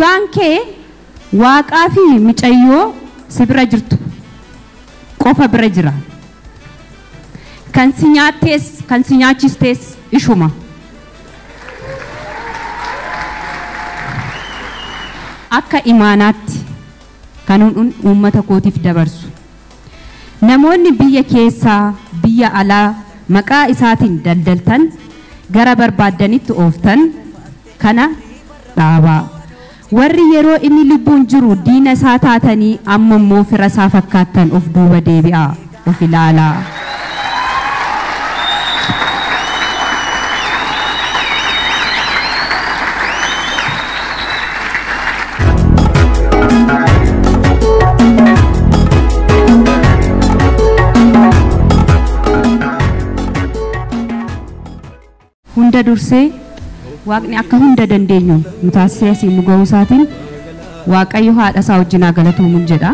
Dhugaan kee waaqaa fi mucayyoo si bira jirtu qofa bira jira. Kan si nyaattees kan si nyaachistees ishuma. Akka imaanaatti kan uummata kootiif dabarsu. Namoonni biyya keessaa biyya alaa maqaa isaatiin daldaltan gara barbaaddanitti ooftan kana dhaabaa. Warri yeroo inni lubbuun jiru diina isaa taatanii amma immoo fira isaa fakkaattan of duuba deebi'aa of ilaalaa. Hunda dursee waaqni akka hunda dandeenyu nu taasisee asiin nu ga'uu isaatiin Waaqayyo haadha isaa wajjin haa galatoomuun jedha.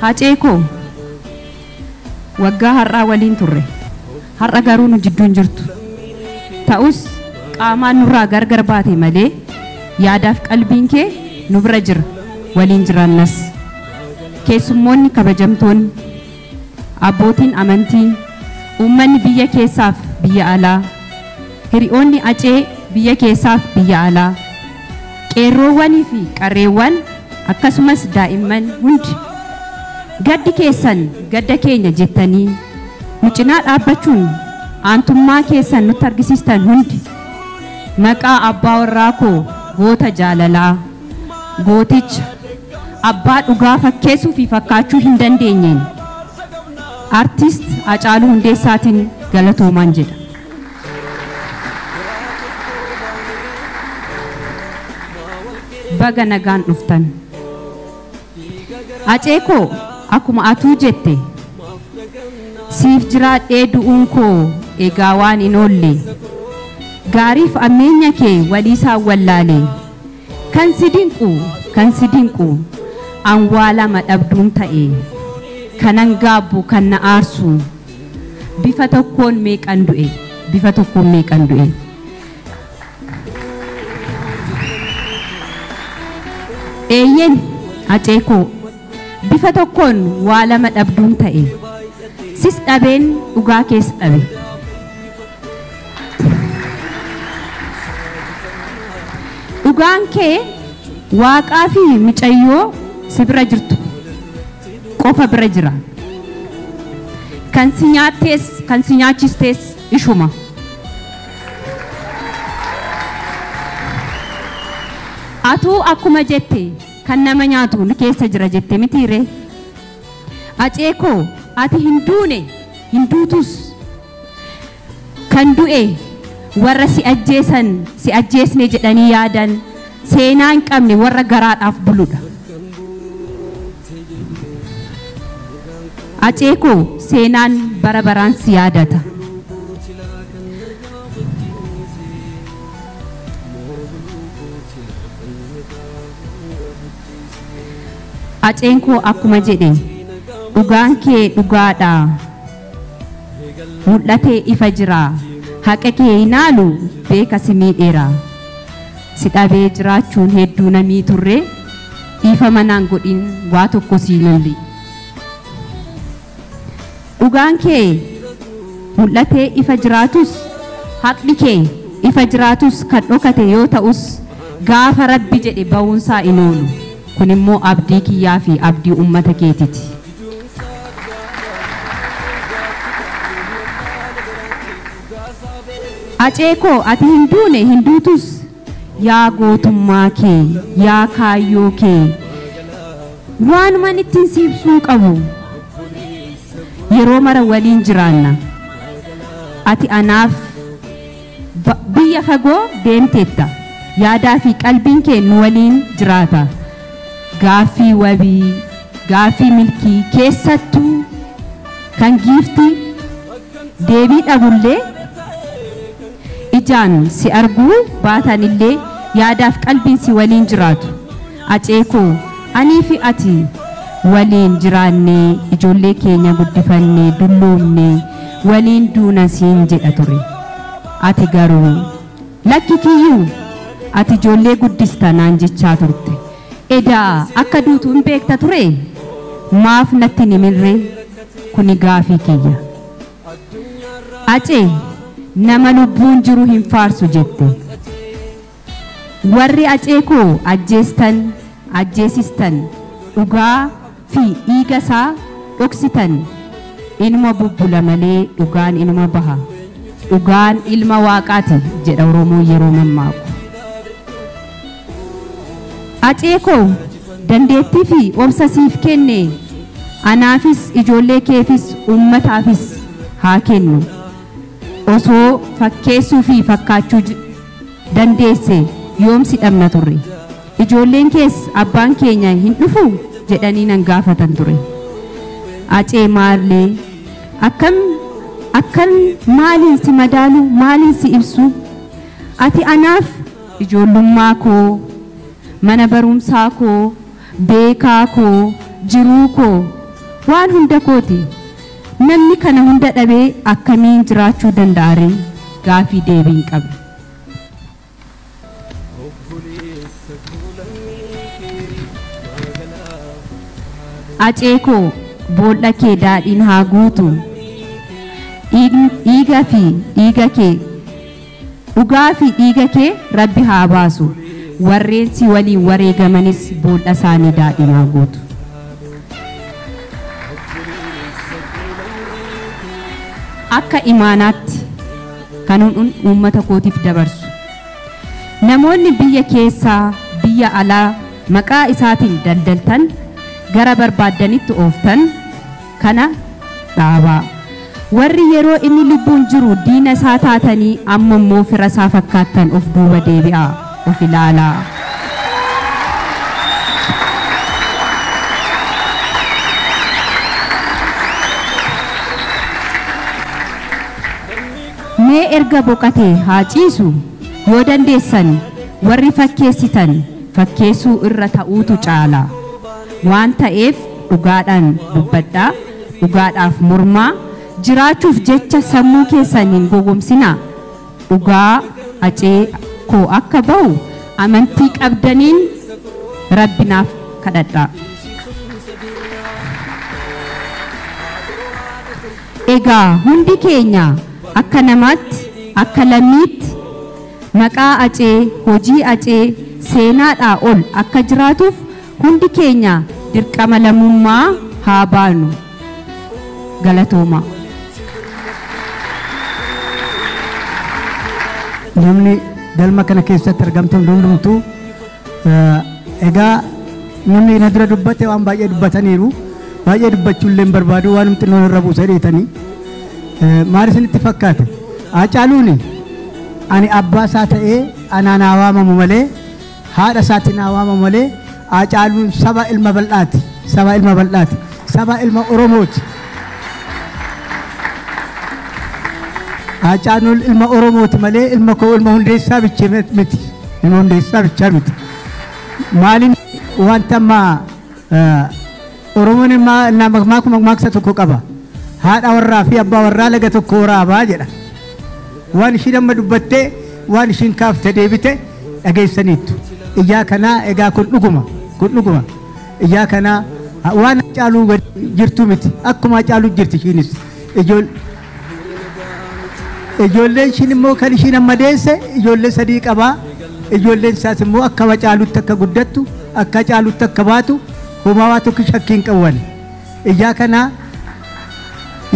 Hacee koo waggaa har'aa waliin turre. Har'a garuu nu jidduu hin jirtu. Ta'us qaamaan nurraa gargar baate malee yaadaaf qalbiin kee nu bira jira waliin jiraannas. Keessummoonni kabajamtoonni abbootiin amantii uummanni biyya keessaaf biyya alaa hiriyoonni Hacee biyya keessaaf biyya alaa qeerroowwanii fi qarreewwan akkasumas daa'imman hundi gaddi keessan gadda keenya jettanii nu cinaa dhaabbachuun aantummaa keessan nutti argisiistan hundi maqaa abbaa warraa koo goota jaalalaa gooticha abbaa dhugaa fakkeessuu fi fakkaachuu hin dandeenyeen Artist Hacaaluu Hundeessaatiin galatoomaan jedha. Baga nagaan dhuftan. Hacee koo akkuma atuu jette siif jiraadhee du'uun koo egaa waan hin oolle gaariif ammeenya kee waliisaa wallaale kan si dinqu an waa lama dhabduun ta'e kanan gaabbu kan na aarsu bifa tokkoon meeqan du'e bifa tokkoon meeqan du'e. Eeyyeen Hacee koo bifa tokkoon waa lama dhabduun ta'e sis dhabeen dhugaa keessa dhabe. Dhugaan kee waaqaa fi mucayyoo si bira jirtu qofa bira jira. Kan si nyaattees kan si nyaachistees ishuma. Atuu akkuma jette kan nama nyaatu nu keessa jira jette mitiiree. Hacee koo ati hin duune hin duutus. Kan du'e warra si ajjeesan si ajjeesne jedhanii yaadan seenaa hin qabne warra garaadhaaf buludha. Hacee koo seenaan bara baraan si yaadata. Haceen koo akkuma jedhe dhugaan kee dhugaadha. Mul'atee ifa jira. Haqa kee hin haalu beeka si miidheera. Si dhabee jiraachuun hedduu namii turre dhiifama naan godhin waa tokko sii lolli. Dhugaan kee mul'atee ifa jiraatus haqni kee ifa jiraatus kan dhokate yoo ta'us gaafa rabbi jedhe ba'uunsaa hin oolu. Kun immoo abdii kiyyaa fi abdii uummata keetiiti. Hacee koo ati hin duune hin duutus yaa gootummaa kee yaa kaayyoo kee waanuma ittiin si ibsuu qabu yeroo mara waliin jiraanna. Ati anaaf biyya fagoo deemteetta yaadaa fi qalbiin kee nu waliin jiraata. Gaaffii wabii gaaffii milkii keessattuu kan giiftii deebii dhabullee ijaan si arguu baatanillee yaadaaf qalbiin si waliin jiraatu. Hacee koo anii fi ati waliin jiraannee ijoollee keenya guddifannee dulloomnee waliin duuna siin jedha ture. Ati garuu Lakki kiyyuu ati ijoollee guddista naan jechaa turte. Edaa akka duutu hin beekta ture? Maaf natti hin himinree? Kuni gaafii kiyya. Acee nama lubbuun jiru hin faarsu jette. Warri acee koo ajjeestan, ajjeesistan, dhugaa fi dhiiga isaa dhoksitan inuma bubbula malee dhugaan inuma baha. Dhugaan ilma waaqaati jedha Oromoon yeroo mammaaku. Acee koo dandeettii fi obsa siif kenne anaafis ijoollee keefis uummataafis haa kennu. Osoo fakkeessuu fi fakkaachuu dandeesse yoomsi dhabna turre. Ijoolleen kees abbaan keenya hin dhufu jedhanii nan gaafatan ture. Acee maallee akkam akkan maaliin si madaalu maaliin si ibsu? Ati anaaf ijoollummaa koo, mana barumsaa koo, beekaa koo, jiruu koo, waan hunda kooti. Namni kana hunda dhabee akkamiin jiraachuu danda'a ree? Gaafii deebii hin qabu. Acee koo boolla kee daadhiin haa guutu. Dhiiga fi dhiiga kee, dhugaa fi dhiiga kee Rabbi haa baasu. Warreen si waliin wareegamanis boolla isaanii daadhiin haa guutu. Akka imaanaatti kan uummata kootiif dabarsu. Namoonni biyya keessaa biyya alaa maqaa isaatiin daldaltan gara barbaaddanitti ooftan kana dhaabaa. Warri yeroo inni lubbuun jiru diina isaa taatanii amma immoo fira isaa fakkaattan of duuba deebi'aa, of ilaalaa. Mee erga boqatee haa ciisu yoo dandeessan warri fakkeessitan fakkeessuu irra ta'uutu caala. Waan ta'eef dhugaadhaan dubbadhaa, dhugaadhaaf mormaa, jiraachuuf jecha sammuu keessan hin gowwoomsinaa. Dhugaa acee koo akka bahu amantii qabdaniin Rabbi naaf kadhadhaa. Egaa hundi keenya akka namaatti, akka lammiitti maqaa acee, hojii acee seenaadhaa ol akka jiraatuuf hundi keenya dirqama lammummaa haa baanu. Galatooma. Namni galma kana keessatti argamtan hundumtuu egaa namni na dura dubbate waan baay'ee dubbataniiru. Baay'ee dubbachuu illee hin barbaadu, waan xinnoon irra buusa dheetanii. Maal isinitti fakkaate? Haacaaluun ani abbaa isaa ta'ee anaan haa waamamu malee, haadha isaatiin haa waamamu malee, Haacaaluun saba ilma bal'aati. Saba ilma bal'aati. Saba ilma Oromooti. Haacaaluun ilma Oromooti malee ilma koo ilma Hundeessaa bichee miti. Ilma Hundeessaa bichaa miti. Maaliin wanta ammaa Oromoon mammaaksa tokko qaba. Haadha warraa fi abbaa warraa laga tokko waraabaa jedha. Waan ishiin amma dubbattee waan ishiin kaaftee deebite dhageessaniittu. Ijaa kanaa egaa kun dhuguma. Kun dhuguma. Ijaa kanaa waan Haacaaluu jirtu miti. Akkuma Haacaaluu jirti ishiinis. Ijoolleen ishiin immoo kan ishiin amma deesse ijoollee sadii qabaa. Ijoolleen isaas immoo akka Haacaaluutti akka guddattu, akka Haacaaluutti akka baatu homaa waa tokko shakkii hin qabu. Ijaa kanaa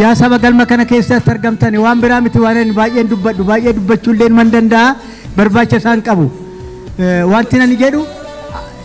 yaa saba galma kana keessatti argamtan waan biraa miti waan ani baay'een dubbadhu, baay'ee dubbachuu illee man danda'a, barbaacha isaan qabu. Wanti ani jedhu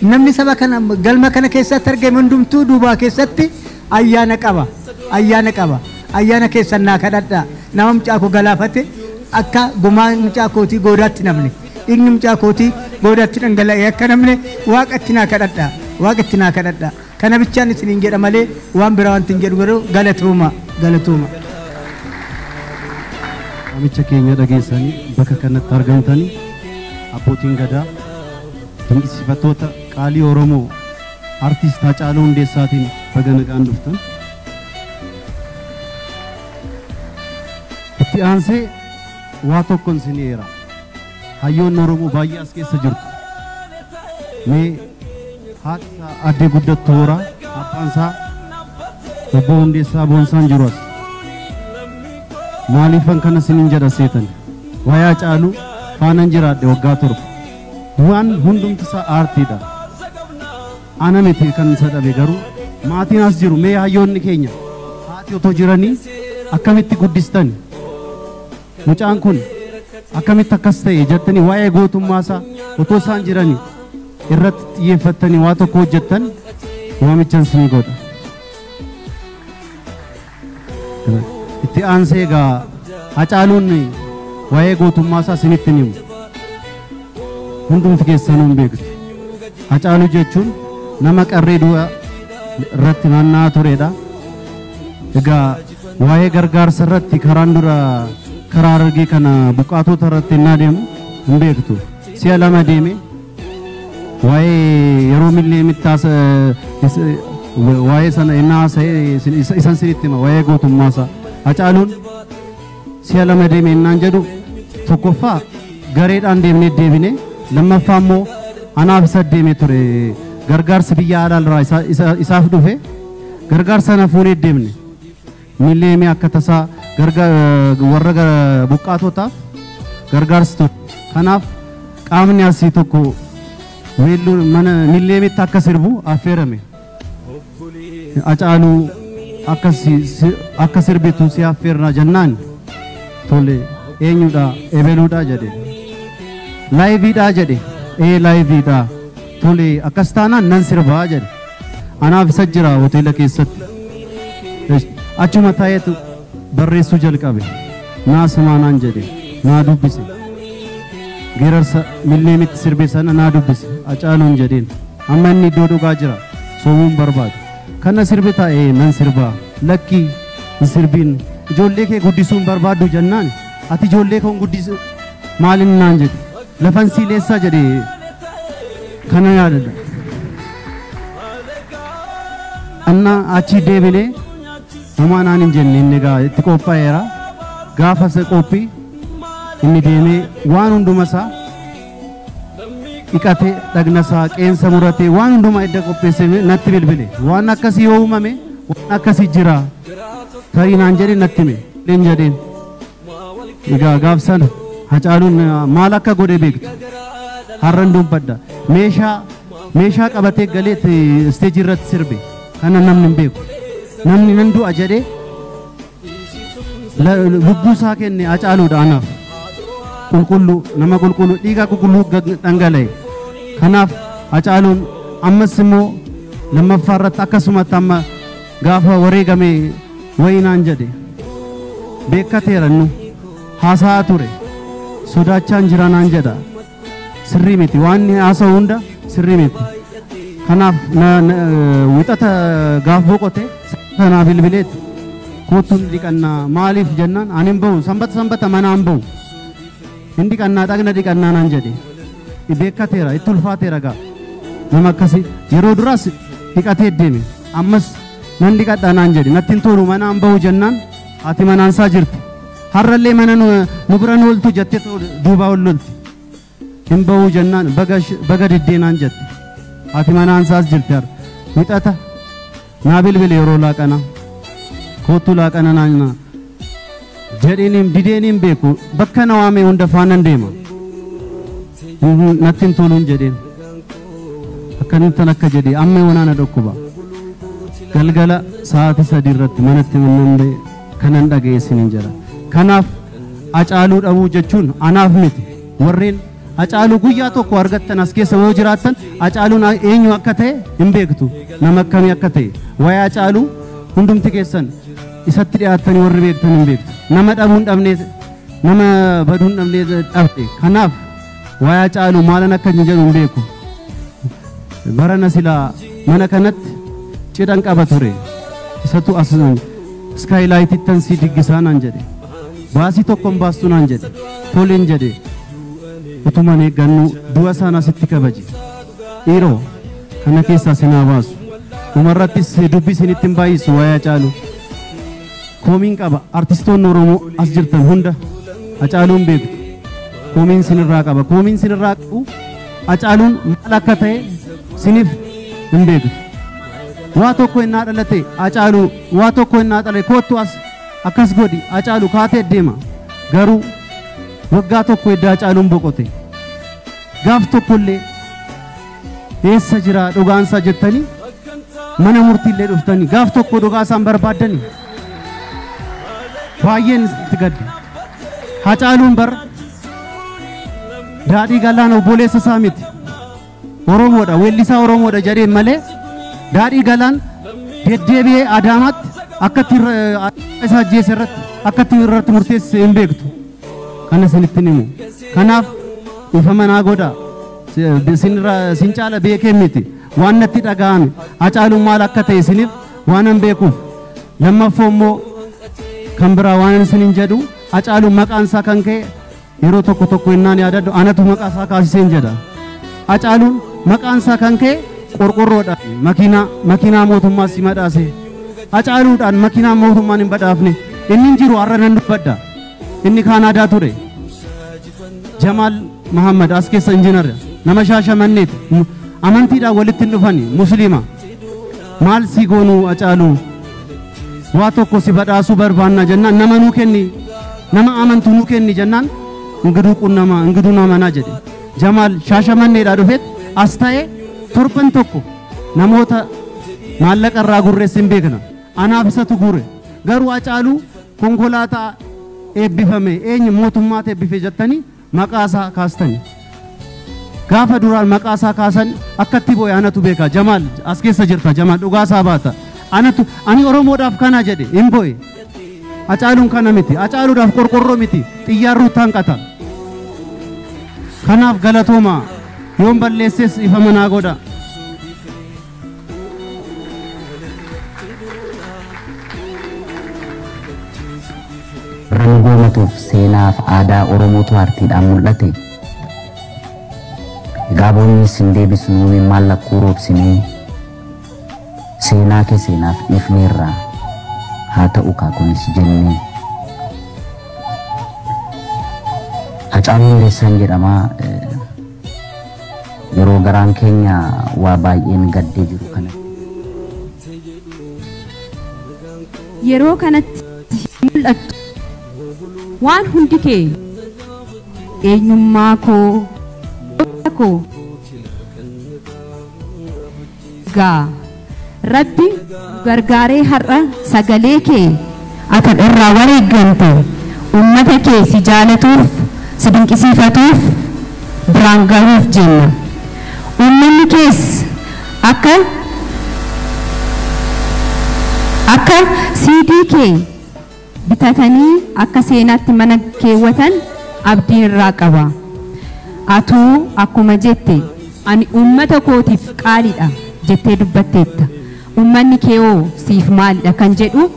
namni saba kana galma kana keessatti argame hundumtuu duubaa keessatti ayyaana qaba. Ayyaana qaba. Ayyaana keessan naa kadhadhaa. Nama mucaa koo galaafate akka gumaa mucaa kootii goodaatti namne, dhiigni mucaa kootii goodaatti dhangala'ee akka namne waaqatti naa kadhadhaa. Waaqatti naa kadhadhaa. Kana bichaan isiniin jedha malee waan biraa wanti hin jedhu garuu galatooma. Galatooma. Waamicha keenya dhageessanii bakka kanatti argamtanii abbootiin gadaa dinqisiifattoota qaalii Oromoo artiist Haacaaluu Hundeessaatiin baga nagaan dhuftan. Itti aansee waa tokkon isin eera. Hayyoonni Oromoo baay'ee as keessa jirtu. Mee haati isaa Addee Guddattuu Horaa, abbaan isaa Obbo Hundeessaa Boonsaan jiru as. Maaliifan kana isiniin jedha seetan? Waa'ee Hacaaluu faanan jiraadhe waggaa 7. Waan hundumti isaa aartiidha. Ana miti kan isa dhabe, garuu maatiin as jiru. Mee hayyoonni keenya haati otoo jiranii akkamitti guddistan? Mucaan kun akkamitti akkas ta'e jettanii waa'ee gootummaa isaa otoo isaan jiranii irratti xiyyeeffattanii waa tokko hojjettan waamichan isinii godha. Itti aansee egaa Hacaaluun waa'ee gootummaa isaa isinitti himu. Hundumti keessanuu hin beektu. Hacaaluu jechuun nama qarree du'a irratti naanna'aa turedha. Egaa waa'ee gargaarsa irratti karaan dura karaa Harargee kana buqqaatota irratti innaa deemu hin beektu. Si'a 2 deeme waa'ee yeroo millee mittaas waa'ee sana innaa haasa'e isan sinitti hima waa'ee gootummaa isaa. Hacaaluun si'a 2 deeme innaan jedhu, tokkoffaa gareedhaan deemnee deebine, lammaffaa immoo anaaf isa deeme ture. Gargaarsi biyya alaa irraa isaaf dhufe, gargaarsa sana fuunee deemne. Milleemii akka tasaa warra buqqaatotaaf gargaarsi ture. Kanaaf qaamni asii tokko weelluu mana Milleemitti akka sirbu affeerame. Hacaaluu akka sirbitu si affeerna jennaan, tole, eenyudha, ebeluudha jedhe. Liveiidha jedhe, ee liveiidha. Tole, akkas taanaan nan sirbaa jedhe. Anaaf isa jira hoteela keessatti. Achuma taa'eetu barreessuu jalqabe. Naa simaa naan jedhe, naa dubbise. Geerarsa Milleemitti sirbe sana naa dubbise. Hacaaluun jedheen. Amma inni iddoo dhugaa jira. Sobuun barbaadu. Kana sirbe taa'ee nan sirbaa. Lakkii, hin sirbiin. Ijoollee kee guddisuun barbaaddu jennaan, ati ijoollee koo guddisu maalin naan jedhe. Lafan sileessaa jedhe, kana yaadadha. Anna achi deebinee homaa naan hin jenne. Inni egaa itti qophaa'eera. Gaafa isa qophii inni deemee waan hunduma isaa dhiqatee, dhagna isaa qeensa muratee, waan hunduma edda qopheessee natti bilbile. Waan akkasii yoo uumame, waan akkasii jira tarii naan jedhe, natti hime. Leen jedheen. Egaa gaaf sana Hacaaluun maal akka godhe beektu. Har'an dubbadha. Meeshaa qabatee galeet isteejii irratti sirbe. Kana namni hin beeku. Namni nan du'a jedhee lubbuu isaa kenne Hacaaluudha anaaf. Qulqulluu, nama qulqulluu, dhiiga qulqulluu dhangala'e. Kanaaf Hacaaluun ammas immoo lammaffaa irratti akkasumatti amma gaafa wareegame wayinaan jedhe beekkateera, nu haasa'aa ture. Sodaachaan jira naan jedha. Sirrii miti, waan inni haasa'u hunda sirrii miti. Kanaaf wixata gaaf boqote sanaa bilbileet, koottuun dhiqannaa, maaliif jennaan, ani hin bahu, sanbata sanbata manaa hin bahu. Hin dhiqannaa, dhagna dhiqannaa naan jedhe. Beekkateera, itti ulfaateera gaa. Nama akkasii yeroo duraas dhiqatee deeme, ammas nan dhiqadhaa naan jedhe. Natti hin tolu, manaa hin bahu jennaan, haati manaan isaa jirti. Har'allee mana nu bira nu ooltu jettee duubaa ol lolti. Hin bahu jennaan, baga diddee naan jette. Haati manaan isaas jirti har'a. Wixata naa bilbile yeroo laaqana. Koottu laaqana naan jedheen, dideen hin beeku, bakka na waame hunda faanan deema. Natti hin toluun jedheen. Akkanittan akka jedhe amma yoonaa na dhukkuba. Galgala sa'aatii 3 irratti manatti nan ba'e kanan dhaga'e isiniin jedha. Kanaaf Hacaaluu dhabuu jechuun anaaf miti. Warreen Hacaaluu guyyaa tokko argattan as keessa yoo jiraattan, Hacaaluun eenyu akka ta'e hin beektu. Nama akkamii akka ta'e. Waa'ee Hacaaluu hundumti keessan isatti dhiyaattanii warri beektan hin beektu. Nama dhabuu hin dhabne, nama baduu hin dhabne dhabde. Kanaaf waa'ee Hacaaluu maalan akka hin jedhu hin beeku. Barana silaa mana kanatti cidhan qaba ture. Isatu as skylightittan si diggisaa naan jedhe. Baasii tokko hin baastu naan jedhe. Toleen jedhe. Utuman eeggannu du'a isaan asitti kabaje. Dhiiroo, kana keessaa sinaa baasu. Dhumarrattis dubbi isinitti hin baay'isu waa'ee Hacaaluu. Koomiin qaba, artistoonni Oromoo as jirtan hunda Hacaaluun beektu. Koomiin sinirraa qaba. Koomiin sinirraa qabu Hacaaluun maal akka ta'e siniif hin beektu. Waa tokko innaa dhalate Hacaaluu, waa tokko innaa dhalate kottu as akkas godhi Hacaaluu kaatee deema. Garuu waggaa tokko edda Hacaaluun boqote. Gaaf tokkollee eessa jira dhugaansaa jettanii mana murtiillee dhuftanii gaaf tokko dhugaa isaan barbaaddanii baay'een itti gadda. Hacaaluun bar daadhii galaana obboleessa isaa miti. Oromoodha, weellisaa Oromoodha jedheen malee daadhii galaan deddeebi'ee Adaamaatti akka isa ajjeese irratti akka irratti murteesse hin beektu. Kana isinitti himu. Kanaaf ifa manaa godhaa. Sin caala beekee miti. Waan natti dhaga'ame Hacaaluun maal akka ta'e isiniif waan hin beekuuf. Lammaffoo immoo kan biraa waan isiniin jedhu Hacaaluun maqaan isaa kan ka'e yeroo tokko tokko innaan yaadadhu anatu maqaa isaa kaasiseen jedha. Hacaaluun maqaan isaa kan ka'e qorqorroodhaan makiinaa mootummaa si madhaase. Hacaaluudhaan makiinaa mootummaan hin badhaafne. Inni hin jiru har'a nan dubbadha. Inni Kaanaadaa ture. Jamaal Muhammad as keessa injiinara nama Shaashamanneeti. Amantiidhaan walitti hin dhufani musliima. Maal si goonuu Hacaaluu? Waa tokko si badhaasuu barbaanna jennaan nama nuu kenni, nama amantuu nuu kenni jennaan ingiduu qunnama ingiduu namanaa jedhe. Jamaal Shaashamanneedhaa dhufeet as ta'ee torban tokko namoota maallaqa irraa gurreessi hin beekna. Anaaf isatu gure. Garuu Hacaaluu konkolaataa eebbifame eenyu mootummaatu eebbife jettanii maqaa isaa kaastani. Gaafa duraan maqaa isaa kaasan akkatti boo'e anatu beeka. Jamaal as keessa jirta Jamaal dhugaa isaa baata. Anatu ani Oromoodhaaf kana jedhe hin boo'e. Hacaaluun kana miti. Hacaaluudhaaf qorqorroo miti. Xiyyaarruu hanqata. Kanaaf galatooma. Yoon balleesses ifa manaa godha. Rangoomatuuf seenaaf aadaa Oromootu aartiidhaan mul'ate. Egaa boonyi sin deebisnu maal lakkuu roobsinee seenaa kee seenaaf dhiifneerra haa ta'u kaa kunis jennee. Hacaaluu Hundeessaan jedhama. Yeroo garaan keenya waa baay'een gaddee jiru kana. Yeroo kanatti mul'attu waan hundi kee eenyummaa koo koo gaa Rabbi gargaaree har'a sagalee kee ati irraa wareeggamte uummata kee si jaalatuuf si dinqisiifatuuf biraan gahuuf jenna. Uummanni kees akka CD kee bitatanii akka seenaatti mana keewwatan abdiin irraa qaba. Atuu akkuma jette ani uummata kootiif qaaliidha jettee dubbatteetta. Uummanni kee hoo siif maalidha kan jedhu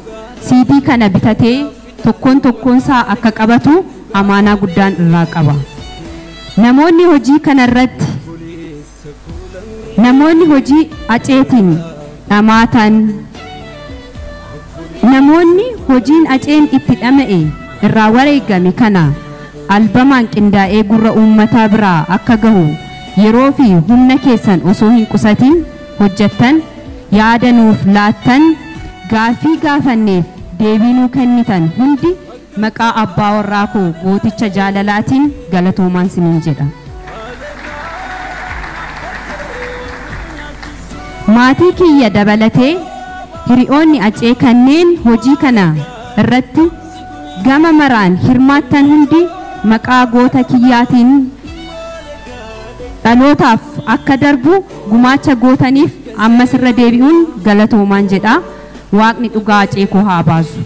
CD kana bitatee tokkoon tokkoonsaa akka qabatu amaanaa guddaan irraa qaba. Namoonni hojii kanarratti namoonni hojii aceetiin dhamaatan namoonni hojiin aceen itti dhama'e irraa wareegame kana albamaan qindaa'ee gurra uummataa biraa akka gahu yeroo fi humna keessan osoo hin qusatin hojjettan yaada nuuf laattan gaafii gaafanneef deebii nuu kennitan hundi maqaa abbaa warraa koo gooticha jaalalaatiin galatoomaan siniin jedha. Maatii kiyya dabalatee hiriyoonni acee kanneen hojii kana irratti gama maraan hirmaattan hundi maqaa goota kiyyaatiin dhalootaaf akka darbu gumaacha gootaniif ammas irra deebi'uun galatoomaan jedha. Waaqni dhugaa acee koo haa baasu.